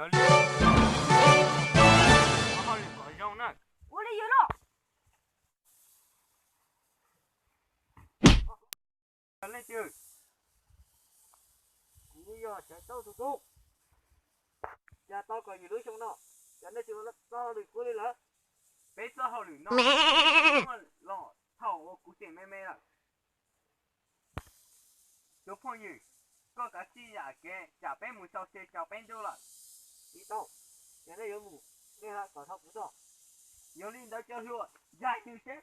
Yog li, ua hauj lwm kom zoo na. Ua li yus los. Leej twg? Kuv yog Sawv Tauj tus tub. Cas tau kom yus lub xyoo no, cas nej tsis ua txoj hauj lwm kub li lawm? Peb txoj hauj lwm no los thaum uas kuv tseem me me lawm. Tus phooj ywg, koj kav tsij zam kev, tsam peb mus sau se tso peb ntuj lawm. Tsis tau, yog nej yuav mus, nej kom dhau kuv tso. Yog li ntawd cov hluas, zais nws seb